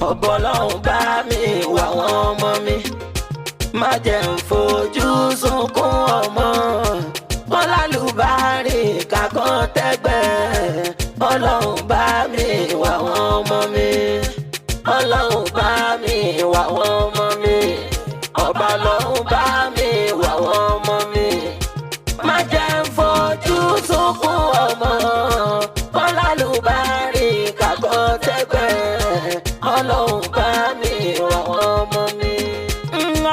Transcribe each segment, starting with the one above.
Ọ̀bọ̀lọ́hún bá mi wà wọ́n ọmọ mi. Má jẹ́ ń fojú sunkún ọmọ. Wọ́n lálùbárí kàkán tẹ́gbẹ́. Ọlọ́run bá mi wà wọ́n ọmọ mi. Ọlọ́run bá mi wà wọ́n ọmọ mi. Ọba lọ́hún bá mi wà wọ́n ọmọ mi. Má jẹ́ ń fojú sunkún ọmọ. Wọ́n lálùbárí kàkán tẹ́gbẹ́. Ọlọ́run bá mi wà wọ́n ọmọ mi.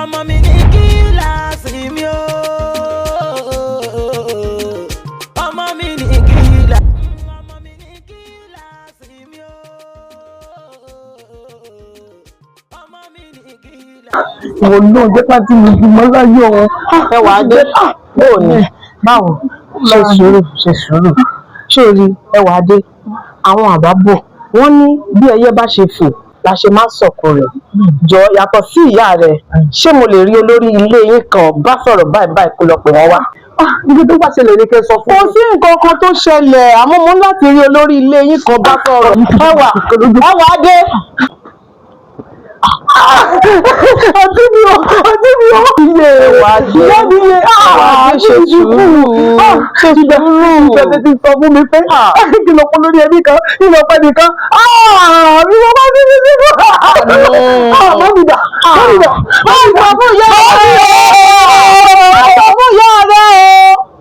Ọmọ mi ní kíláàsì mi ó. Ọmọ mi ní kíláàsì. Ọmọ mi ní kíláàsì mi ó. Ọmọ mi ní kíláàsì. Ìwọ náà jẹ́ pàtí mi bímọ láyọ̀. Ẹ wàá dé bóò ní báwo? Ṣe sùúrù, ṣe sùúrù. Ṣé o rí ẹ wàá dé? Àwọn àbá bọ̀, wọ́n ní bí ẹyẹ bá ṣe fò la ṣe máa ń sọ̀kò rẹ̀. Jọ, yàtọ̀ sí ìyá rẹ̀, ṣé mo lè rí olórí ilé yín kan bá sọ̀rọ̀ báyìí báyìí kó lọ pè wọ́n wá? Ibi tó bá ṣẹlẹ̀ ní kẹ́ sọ fún Kò sí nǹkan kan tó ṣẹlẹ̀, àmọ́ mo ní láti rí olórí ilé yín kan bá sọ̀rọ̀. Ẹwà, ẹ wàá dé. Àǹtí mi ò, àǹtí mi ò. Iye Wàá dé. Ìyá mi yẹ. Wàá dé, ṣe sùúrù, ṣe sùúrù. Ìjọba ti sọ fún mi pé kí lọ pọ̀ lórí ẹbí kan, kí lọ pẹ́ nìkan. Mi wọ́n bá ní ní ní. Mọ́mí dà, mọ́mí dà. Má sọ fún ìyá rẹ o, má sọ fún ìyá rẹ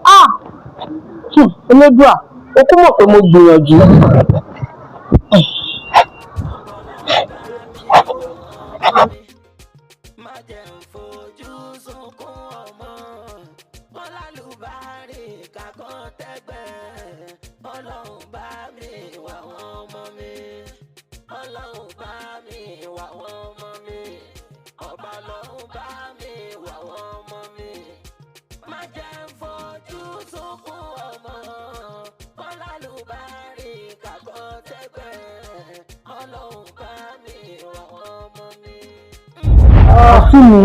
o. Elédùà, o kú mọ̀ pé mo gbìyànjú. Má jẹ́ ń fojú sunkún ọmọ. Wọ́n lálùbárí kàkán tẹ́gbẹ́. Ọlọ́run bá mi wà wọ́n ọmọ mi. Ọlọ́run bá mi wà wọ́n ọmọ mi. Ọba lọ́hún bá mi wà wọ́n ọmọ mi. Má jẹ́ ń fojú sunkún ọmọ. Wọ́n lálùbárí kàkán tẹ́gbẹ́. Ọlọ́run bá mi wà wọ́n ọmọ mi. Àǹtí mi,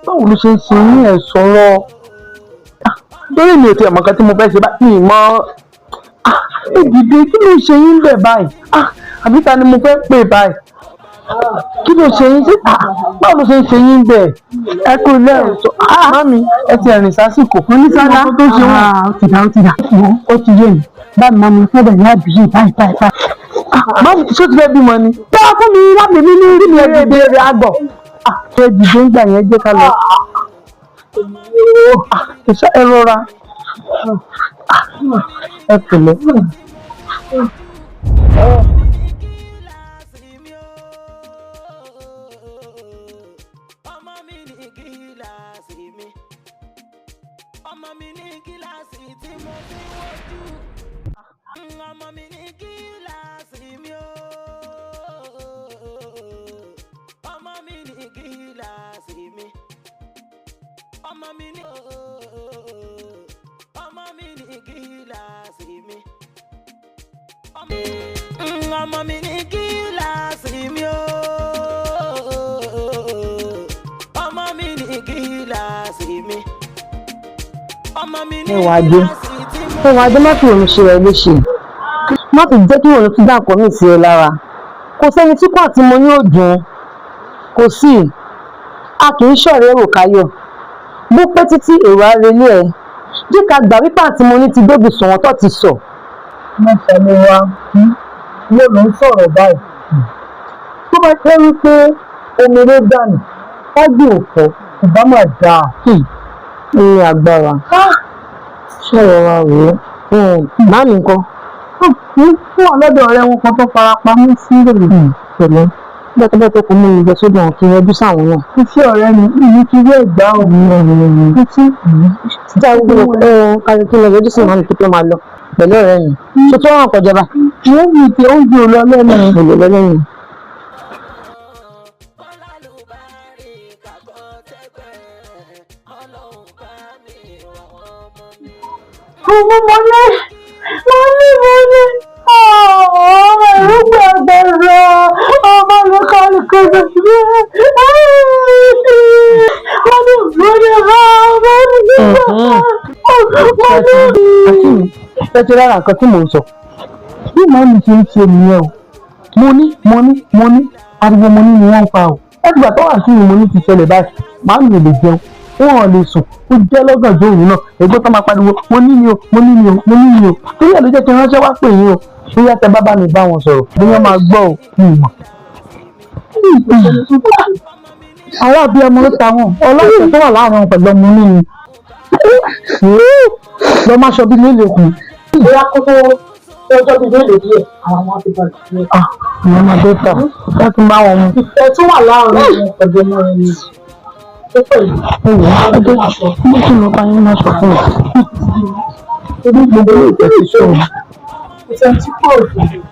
báwo ló ṣe ń ṣe yín? Ẹ̀ sọ̀rọ̀ lórí mi ò tiẹ̀ mọ̀ nǹkan tí mo fẹ́ ṣe báyìí. Mi mọ̀ ẹ dìde, kí ló ń ṣe yín bẹ̀ báyìí? Àbí ta ni mo fẹ́ pè báyìí? Kí ló ṣe yín sí? Báwo ló ṣe ń ṣe yín bẹ̀? Ẹ kú ilé ẹ̀ sọ mami, ẹ ti ẹ̀rìn sásìkò Onísọ́lá. Kí ló tó ṣe wọ́n? Ó ti dà, ó ti dà, ó ti yé mi. Bá mi máa mú fẹ́ bẹ̀ ní àbíyè báyìí báyìí báyìí. Mami, ṣé o ti fẹ́ bímọ ni? Tọ́ fún mi lábẹ́ mi ní rí mi Ẹ dìde rẹ̀ àgbọ̀. Ẹ dìde ń gbà yẹn, jẹ́ ká lọ. Ẹ rọra, ẹ pẹ̀lẹ́. Kíláàsì mi ó. Ọmọ mi ní kíláàsì mi. Ọmọ mi ní kíláàsì tí mo fi wojú. Ọmọ mi ní kíláàsì mi ó. Ọmọ mi ní kíláàsì mi. Ọmọ mi ní ọmọ mi ní kíláàsì mi. Ọmọ mi ní kíláàsì mi ó. Ọmọ mi ní kíláàsì mi. Ọmọ mi ní Ẹ wàá dé. kíláàsì tí mo Ẹ wàá dé, má fi òun ṣe rẹ léṣe, má fi jẹ́ kí òun tún dá nǹkan míì sí ẹ lára. Kò sẹ́ni tí kò àti mo ní òdùn kò sí. A kì í ṣọ̀rẹ́ èrò káyọ̀. Bó pẹ́ títí, èrò á relé ẹ. Jẹ́ ká gbà wípé àti mo ní ti gbógun sùn wọ́n tó ti sọ. Mọ̀sálẹ̀ wa ló ló ń sọ̀rọ̀ báyìí. Tó bá jẹ́ wípé omi ló dànù wájú òfò, kò bá mà dáa. Ní agbára ṣọ̀rọ̀ wa rèé, màámi nǹkan? Fún àlọ́dọ̀ ọ̀rẹ́ wọn kan tó fara pamọ́ sílẹ̀. Pẹ̀lẹ́, bẹ́ẹ̀ tó kún mú mi lọ sódò àwọn kí n yọjú sáwọn náà. Iṣẹ́ ọ̀rẹ́ mi ìlú ti rí ẹ̀gbá òun títí. Já gbogbo ẹ kárí kí n lọ yọjú sí màámi kí tó máa lọ pẹ̀lú ọ̀rẹ́ mi. Ṣe tó wà kọjá bá? Mo ń wí pé oúnjẹ ò lọ lẹ́nu. Mo lè lọ lẹ́yìn. Wọ́n lálùbárí kàkán tẹ́gbẹ́. Ọlọ́run bá mi wà wọ́n ọmọ mi. Mo mo ní mo ní mo ní ọmọ ìrúgbìn àgbẹ̀rẹ̀ ọmọ mi kọ́ ni wọ́n ní mo ní ọmọ mi mo ní. Àǹtí mi, ẹ ti rárá nǹkan tí mò ń sọ. Bí màámi ṣe ń ṣe nìyẹn o. Mo ní, mo ní, mo ní, ariwo mo ní ni wọ́n ń pa o. Ẹgbà tó wà sí mi, mo ní ti ṣẹlẹ̀ báyìí, màá mi ò lè jẹun, wọn ò lè sùn, ó jẹ́ lọ́gànjọ́ òru náà. Ègbó tó máa pariwo mo ní ni o, mo ní ni o, mo ní ni o. Torí ẹ̀ ló jẹ́ kí n ránṣẹ́ wá pè yín o. Bóyá tẹ bá bá mi bá wọn sọ̀rọ̀, bóyá máa gbọ́ o, mi ò mọ̀. Àwọn àbí ọmọ ló ta wọn ọlọ́sẹ̀ tó wà láàrin wọn pẹ̀lú ọmọ nínú lọ máa ṣọ bí mélòó kù. Bóyá kó tó ọjọ́ bíi mélòó díẹ̀ àwọn ọmọ ti balẹ̀ sílẹ̀. Ìyẹn máa dé tà láti bá wọn mu. Ìfẹ́ tó wà láàrin wọn pẹ̀lú ọmọ rẹ̀ ni ó pẹ̀lú. Ẹ̀wọ̀n ọjọ́ mo tún lọ bá yín máa sọ fún mi. Orí gbogbo ìgbẹ́ ti sọ̀rọ̀. Ìfẹ́ tí kò dùn.